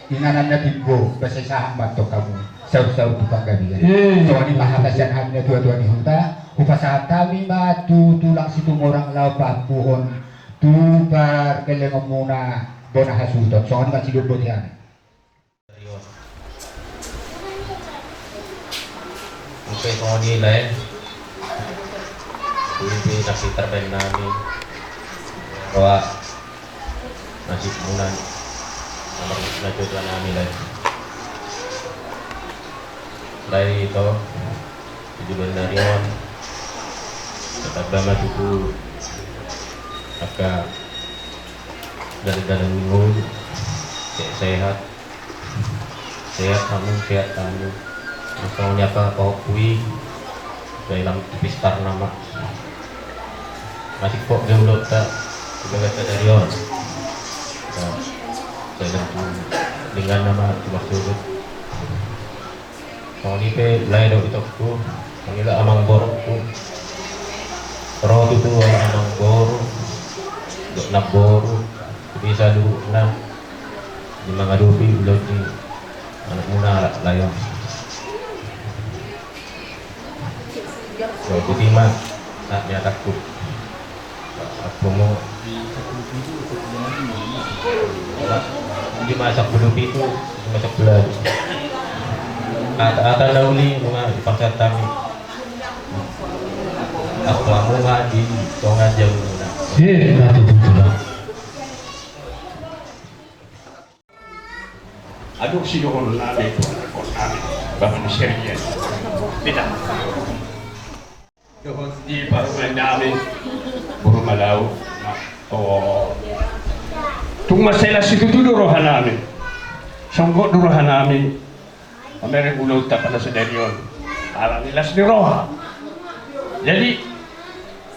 inganan na timbo, ba sai sahat ma antong hamu sautsaut tu panggabean. Iya. Songon i ma hata sian hami natuatua ni huta, hupasahat hami ma tu tulang Situmorang laho paampuhon tu parkelengonmuna bona hasuhuton. Songon i ma sidok boti hami. Oke, songon i lae. Ibi na pintar baen nami. Roha. Nasib muna na marnatuatua nami, lae. Lae, ito, di joloan ni ari on, tatamba ma tutu angka dalan-dalan ni ngolu, sehat-sehat. Sehat hamu, sehat hamu. Songon i angka pahompu i, dalam tipistar nama. Masih kok dia ulot tak? Kita kata dari on. Nah, saya tentu dengan nama cuma surut. Songon i pe, lae, do itokku. Songon i do amang borukku. Ro tutu amang boru. Dok na boru. Bisa dulu na. Di mangadopi ulot ni. Anak muna, anak layo. Yo, kuti ma. Nak, dia takut. Apa mau? Di masak bulu pitu, masak bulu. Ata, ata na uli, nunga dipaksa kami. Apa mau di tonga jam. Eh, na tutu, tutu. Adong sidohonon nami tu anakkonami, bapa ni Sergian. Beta. Dohot di parumaen nami, boru Malau. O, tung mansai las situtu do rohanami. Songgot do rohanami mamereng ulaonta panasadari on. Alani las ni roha. Jadi,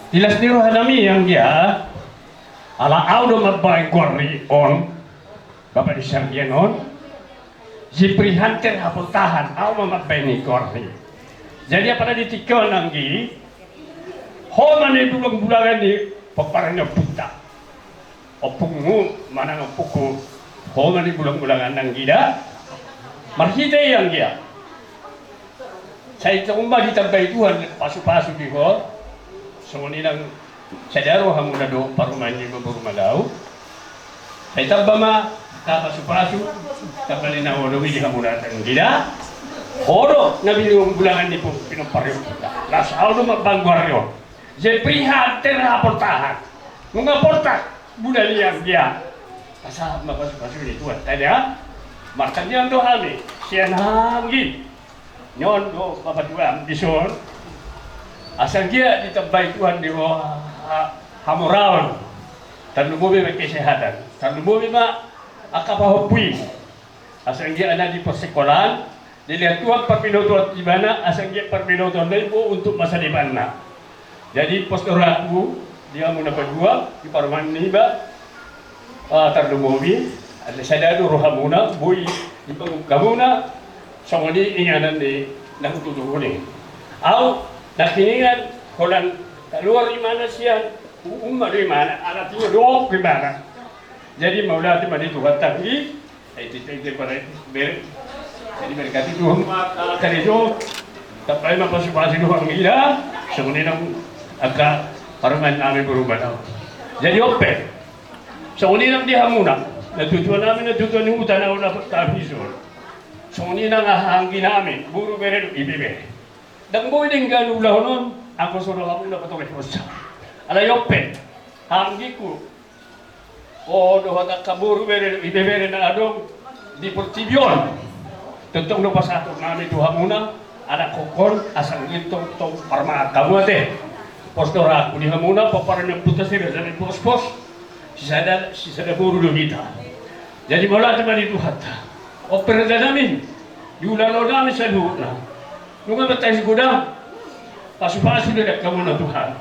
di las ni rohanami, anggia, ala au do mambaen goarni on, bapa ni Sergian on, Jepri Hunter Haportahan, au ma mambaen i goarni. Jadi, apala di tingki on, anggi, ho ma na di bulang-bulangan ni pomparan ni ompunta. Ompungmu manang ompungku, ho ma na di bulang-bulangan, anggi, da. Marhite i, anggia, sai tung ma ditambai Tuhan pasu-pasu di ho. Songon i nang sada rohamuna do parumaen ni boru Malau. Sai tamba ma angka pasu-pasu, tamba ni na olo i di hamuna, anggi, da. Ho do na di bulang-bulangan ni pinompar ni ompunta. Las au do mambaen goarni on. Jepri Hunter Haportahan. Nunga portak bulan i, anggia. Pasahat ma pasu-pasu ni Tuhanta, da. Martangiang do hami sian hamu, anggi. Nion do bapa tua dison. Asa, anggia, ditambai Tuhan di ho ha-, hamoraon. Tarlumobi ma kesehatan. Tarlumobi ma angka pahompu i. Asa, anggia, na di parsikolaan, dilehon Tuhan parbinotoan tu ibana, asa, anggia, parbinotoan na i boi untuk masa depanna. Jadi, pos do rohangku di hamuna paduahon, di parumaen niba, ah, tarlumobi, alai sada do rohamuna, boi dibangun hamuna, songon i inganan ni na hututuhon i. Au, nangkiningan, holan kaluar imana sian, uum ma do imana, anak tinggal do imana. Jadi, mauliate ma di Tuhanta, anggi, Ai, titi, titi, pada itu, ber-, jadi, berkati Tuhan, ma, ah, tadi itu, tambai ma pasu-pasu Tuhan, anggi, da, songon i nang angka parumaen nami boru Malau. Jadi, on pe, songon i nang di hamuna, natuatua nami, natuatua ni huta, na ula, tapi so. Songon i nang anggi nami, boru, bere, ibebere. Ndang boi denggan ulaon on, anggo so ro hamuna patorehonsa. Alai on pe, anggingku, o, dohot angka boru, bere, ibebere na adong di portibi on. Tongtong do pasahaton nami tu hamuna, anakkokkon, asa anggiat tongtong parmangan hamu ate. Pos do rohangku di hamuna, pomparan ni ompunta Siraja ni Pospos, sisada, sisada boru do hita. Jadi, mauliate ma di Tuhanta. On pe, raja nami, di ulaon nami saluhutna. Nunga martangis godang, pasu-pasu dilehon hamuna Tuhan.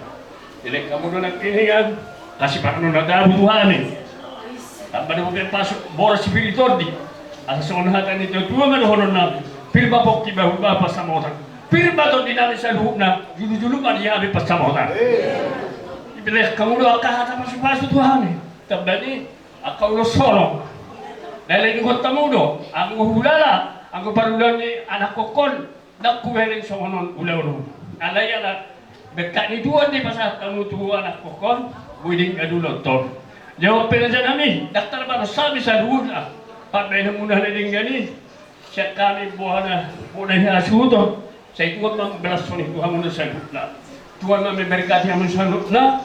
Dilehon hamu do nangkiningan, hasipanganon na tabo tu hami. Tamba do pe pasu, boras si pir ni tondi. Asa songon hata ni natuatua ma dohonon nami. Pir ma pongki, bahul ma pansamotan. Pir ma tondi nami saluhutna, julu-julu ma di hami pansamotan. Dilehon hamu do angka hata pasu-pasu tu hami. Tamba ni angka ulos holong. Lae, lae, ingkon tamu do, anggo hulala, anggo parulaon ni anakkokkon, ndang hubereng songon on ulaon on. Alai ala berkat ni Tuhan dipasahat hamu tu anakkokkon, boi denggan ulaonta on. Jawab pe, raja nami, ndang tarbalos hami saluhutna. Pambahenanmuna na denggan i, sian hami boha na, boha na hasuhuton. Sai Tuhan ma mambalas songon i tu hamuna saluhutna. Tuhan ma memberkati hamuna saluhutna.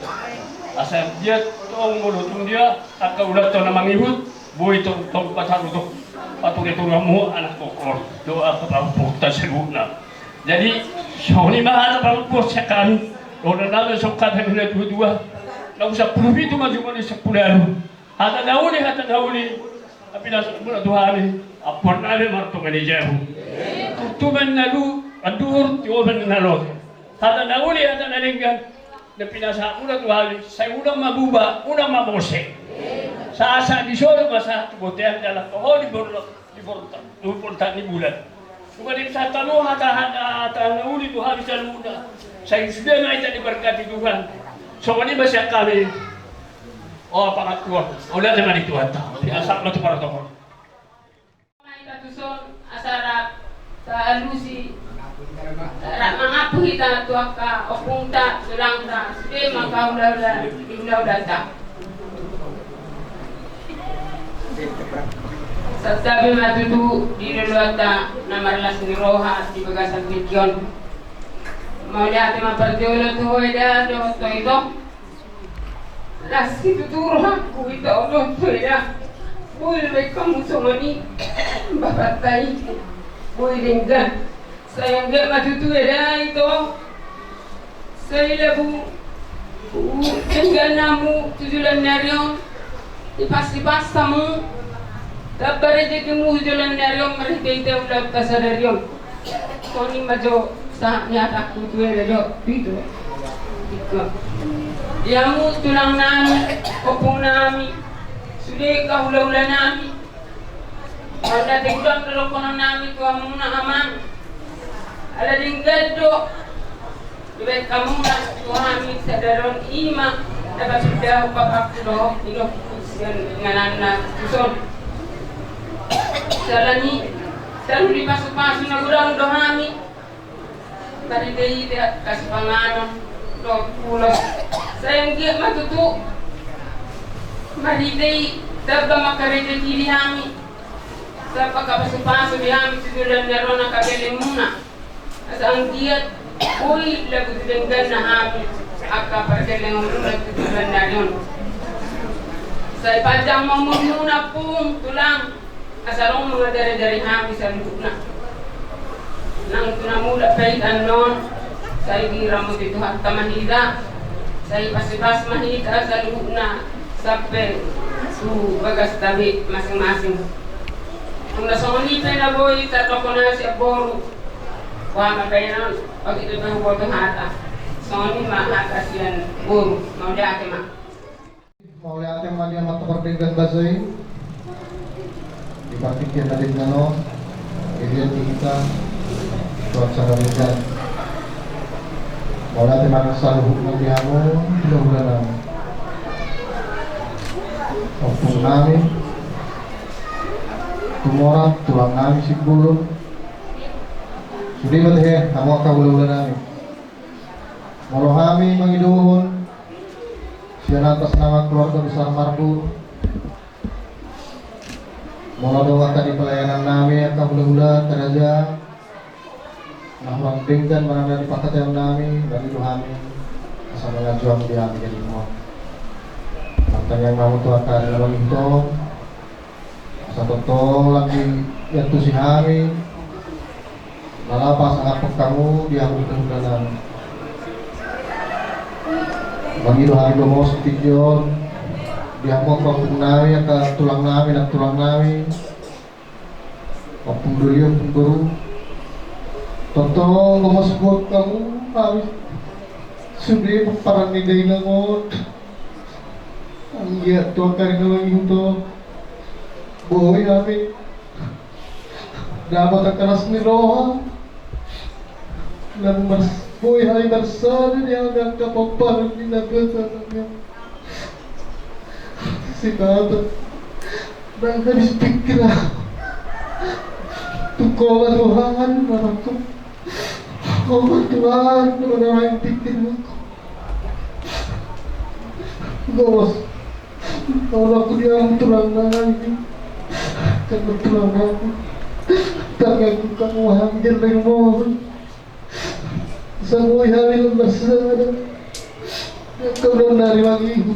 Asa dia tong molo tung dia angka ulaonta na mangihut, boi tong tong pataru tong. Pature-ture hamu anak bokor dohot angka pahompu ta saluhutna. Jadi songon i ma hata pahompu sian hami. Ora nama songkatan na dua-dua. Na sampulu pitu ma jumadi sampulu ualu. Hata na uli, hata na uli. Tapi na sampulu tu hami. Ampuan nami martonga ni jabu. Tutuban na lu anduhur tioban na lote. Hata na uli, hata na denggan. Na pinasahat muna tu hami, sai unang ma buba, unang ma mose. Sahat-sahat di solu ma sahat tu bontean dalan toho di borta, di borta, di borta ni bulan. Nunga dipasahat hamu hata, hata, hata na uli tu hami saluhutna. Sai sude ma hita diberkati Tuhan. Songon i ma sian hami. O pangakuan, o late ma di Tuhanta. Di asa ma tu paratohon. Hita tuson asa rap taalusi, rap mangampu hita tu angka ompungta, tulangta, sude ma angka hula-hula, hula-hulanta. Santabi ma tutu di hula-hulanta na marlas ni roha di bagasan tingki on. Mauliate ma parjolo tu ho eda dohot ho ito. Las situtu rohangku hita on tu eda. Boi dibahen hamu songon i bapanta i. Boi denggan. Sai anggiat ma tutu eda ito. Sai labu denggan hamu tu joloan ni ari on. Dipas-ipas hamu. Tamba rejekimu tu joloan ni ari on marhite-hite ulaonta sadari on. Songon i ma jo sahat ni hatangku tu eda dohot tu ito. Di hamu tulang nami, ompung nami, sude angka hula-hula nami. Mauliate godang do dohonon nami tu hamuna amang. Ala denggan do dibahen hamuna tu hami sadari on, i ma na papinda umpamangku dohot nidokku sian ingananna tuson. Siala ni i, taruli pasu-pasu na godang do hami. Marhite-hite angka sipanganon dohot ulos. Sai anggiat ma tutu marhite i tamba ma angka rejeki di hami. Tamba angka pasu-pasu di hami tu joloan ni ari on angka gellengmuna. Asa anggiat boi labu tu dengganna hami angka pargellengonmuna tu joloan ni ari on. Sai panjang ma umurmuna ompung, tulang. Asa adong mangajari-ajari hami saluhutna. Nang tu na mulak pe hita annon, sai diramoti Tuhanta ma hita, sai pas-pas ma hita saluhutna sampe tu bagasta be masing-masing. Tung na songon i pe na boi tardokhon sian boru. Boha ma baenon, otik do pe huboto hata. Songon i ma hata sian boru. Mauliate ma. Mauliate ma di Amanta pardenggan basa i. Di partingkian na denggan on, denggan di hita, Tuhan sada denggan. Mauliate ma nang saluhutna di hamu, hula-hula nami. Ompung nami, Tumorang, tulang nami Simbolon. Sude ma tahe, hamu angka hula-hula nami. Molo hami mangidohon sian atas nama keluarga besar Marbun, molo adong angka di pelayanan nami angka hula-hula taraja na hurang denggan manang na di pangkataion nami, mangido hami asa manganju hamu di hami jadi mo. Martangiang ma hamu tu angka ari na mangihut on. Asa tongtong lang diantusi hami, na laho pasangaphon hamu di hamu hula-hula nami. Mangido hami do muse tingki on di hamu angka ompung nami, angka tulang nami, nang tulang nami, ompung doli, ompung boru. Tongtong do muse buat hamu hami sude pomparan ni dainang on. Anggiat tu angka ari na mangihut on boi hami dapot angka las ni roha, lamu mars-, boi hami marsada di hami angka pomparan ni na basa nami. Sipata nang habis pikir au. Tung Ho ma Tuhan, Amangku. Ho ma Tuhan, Amangku. Gomos. Tolong aku di hamu tulang nami. Karena tulang nami. Tangan ku kamu hampir lengmon. Samua hami lemah sada. Kau na rimang ibu.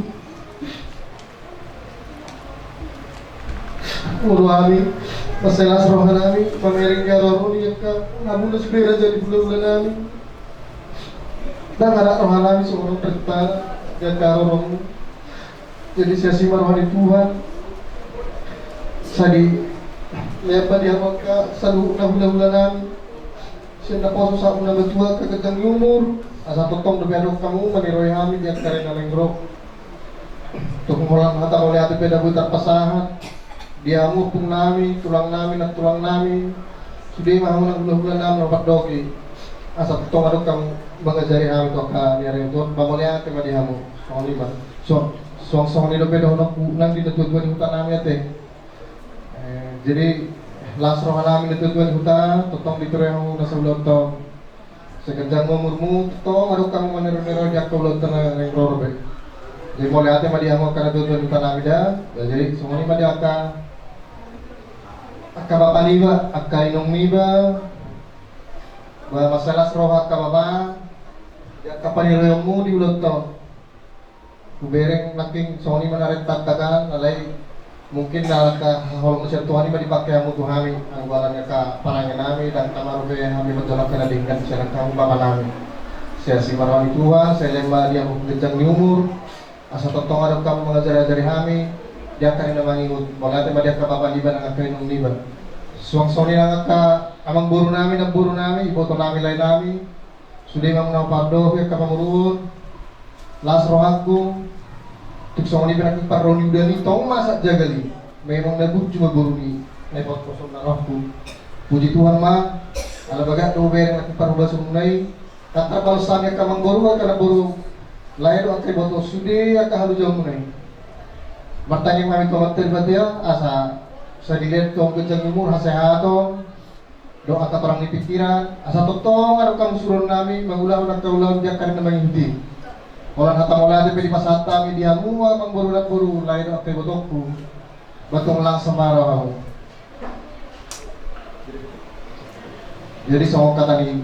Molo hami, mansai las rohanami, pamereng di haroro ni angka hamuna sude raja ni hulahulanami. Ndang adong rohanami songon on rentana, di angka haroromu. Jadi siasi ma roha ni Tuhan. Sai dilehon ma di hamu angka saluhutna hulahulanami. Sian naposo sahat tu na matua angka ganjang ni umur. Asa tongtong dope adong hamu maniroi hami di angka ari na naeng ro. Tung holan hata mauliate pe da boi tarpasahat di hamu ompungnami, tulangnami, nantulangnami. Sude ma hamu na hulahulanami na umpandoki. Asa tongtong adong hamu mangajari hami tu angka ni ari on, mauliate ma di hamu. Songon i ma. So, songon i dope dohononku nang di natuatua ni hutanami ate. Eh, jadi las rohanami natuatua ni huta, tongtong diturehon hamu na saulaonta on. Sai ganjang ma umurmu, tongtong adong hamu maniroiniroi di angka ulaonta na naeng ro dope. Jadi mauliate ma di hamu angka natuatua ni hutanami da. Ya, jadi songon i ma di angka, angka bapa niba, angka inong niba. Ba mansai las roha angka bapa, di angka paniroionmu di ulaonta on. Hubereng nangkin songon i ma na rentanta kan, alai mungkin na angka haholongan sian Tuhan i ma dipangke hamu tu hami, anggo alani angka parangenami, ndang tama dope hami manjalo angka na denggan sian angka hamu bapanami. Sai asi ma roha ni Tuhan, sai lehon ma di hamu ganjang ni umur, asa tongtong adong hamu mangajariajari hami di angka ari na mangihut, mauliate ma di angka bapa niba nang angka inong niba. Suang songon i nang angka amangborunami, namborunami, ibotonami, laenami, sude ma muna hupandoki angka pamoruon, las rohangku, tung songon i pe nangkin parrohahon i, tong ma sahat jagal i, memang na burju ma borumi, na ipotpothon na rohangku. Puji Tuhan ma, ala bagak do hubereng nangkin parhobasonmuna i, ndang tarbalos hami angka amangboru, angka namboru, lae dohot angka iboto, sude angka halojaonmuna i. Martangiang ma hami tu Amanta Debata, asa sai dilehon tu hamu ganjang ni umur, hasehaton, dohot angka torang ni pingkiran, asa tongtong adong hamu suruonnami mangulahon angka ulaon di angka ari na mangihut i. Holan hata mauliate pe dipasahat hami di hamu amangboru, namboru, lae dohot angka ibotongku, ba tung las ma rohamu. Jadi songon hata ni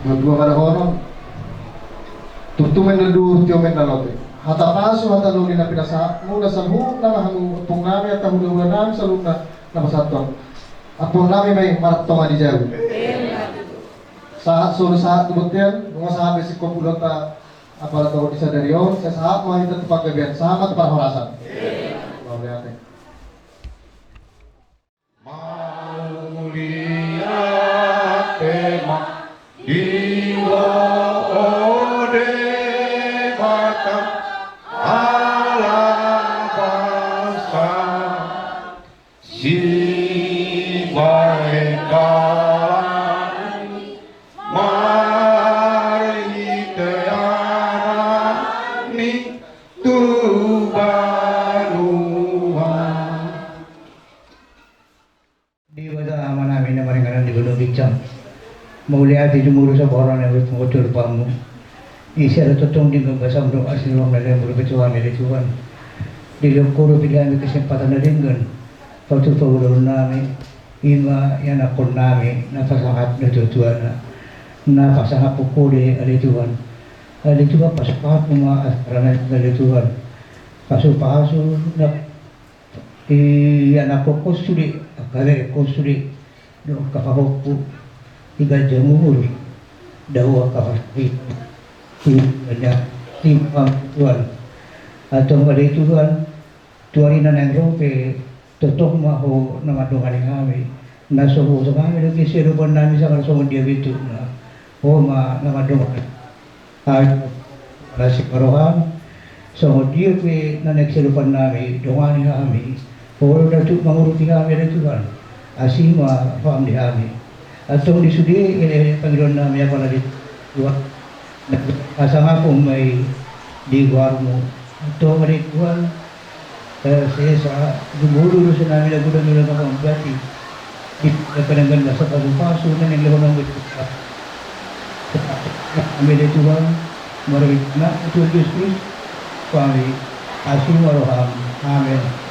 dua-dua ma dohonon, turtu ma inna duhur, tio ma inna lote. Hata pasu, hata doli na pinasahatmuna saluhutna ma hamu ompungnami, angka hulahulanami saluhutna na pasahathon. Ampuonnami ma i, martonga di jabu. Sahat solu sahat tu bontean, nunga sahat be singkop ulaonta apala tohon ni sadari on, sai sahat ma hita tu panggabean, sahat ma tu parhorasan. Mauliate. Mauliate ma di Ho, o Debata, ala basa sibahen dalan marhite Anakmi tu banua. Debata Amanami na maringanan di banua ginjang, mauliate jumolo saborangna di botol pamu. Ise do tongtong denggan basaM dohot asi ni rohaM na lean molo pe tu hami ale Tuhan. Dilehon Ho dope di hami kesempatan na denggan, patupa ulaonnami, i ma ianakkonnami na pasangap na tuatuana, na pasangaphon Ho do i ale Tuhan. Ale Tuhan, pasupasu ma acarana ale Tuhan. Pasupasu na ianakkon Ho sude, angka berengkon sude, dohot angka pahompu, di ganjang umur, dao angka pasupasu. Di ganjang, di Tuhan. Antong ale Tuhan, tu ari na naeng ro pe, tongtong ma Ho na mandongani hami. Na so huboto hami dope siadopannami sanga songon dia bentukna, Ho ma na mandongani hami. Las ma rohaM, songon dia pe na naeng siadopannami, dongani hami. Ho do na tuk mangurupi hami ale Tuhan. Asi ma rohaM di hami. Antong di sude elek-elek pangidoannami apala di Tuhan, pasangaphon ma i di goarMu. Antong ale Tuhan, sesa jumolo dosanami na godang i, na mambati di pananggan na sapasupasu na nilehononMu. Hami ale Tuhan, marhite Anakmu Tuhan Jesus Kristus, hami, asi ma rohaM. Amen.